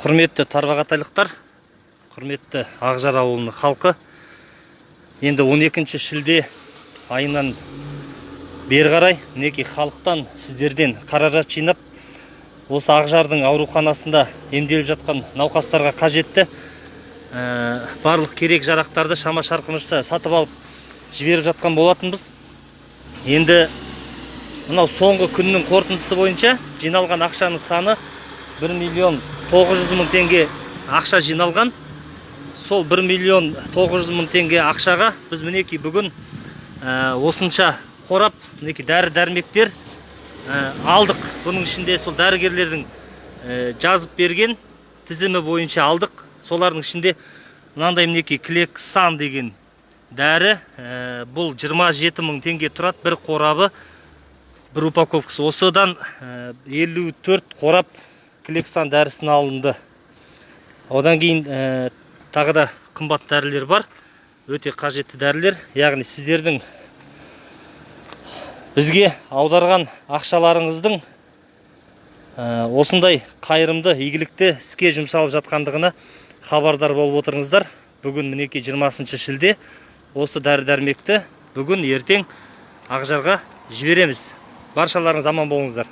Құрметті тарбағатайлықтар, құрметті Ақжар ауылының халқы, енді 12 шілде айынан бері қарай, мінекей, халықтан, сіздерден қаражат жинап, осы Ақжардың ауруханасында емделіп жатқан науқастарға қажетті барлық керек жарақтарды шама шарқымызша сатып алып жіберіп жатқан болатынбыз. Енді мынау соңғы күннің қорытындысы бойынша жиналған ақшаның саны 1 миллион 900 мың теңге ақша жиналған. Сол 1 миллион 900 мың теңге ақшаға біз, мінекей, бүгін осынша қорап, мінекей, дәрі дәрмектер алдық. Бұның ішінде сол дәрігерлердің жазып берген тізімі бойынша алдық. Солардың ішінде мынандай, мінекей, Клексан деген дәрі, бұл 27 мың теңге тұрады бір қорабы, бір упаковкасы. Осыдан 54 қорап Клексан дәрісін алынды. Одан кейін тағы да қымбат дәрілер бар, өте қажетті дәрілер. Яғни сіздердің бізге аударған ақшаларыңыздың осындай қайырымды, игілікті іске жұмсалып жатқандығына хабардар болып отырыңыздар. Бүгін, мінекей, 20 шілде, осы дәрі дәрмекті бүгін, ертең Ақжарға жібереміз. Баршаларыңыз аман болыңыздар.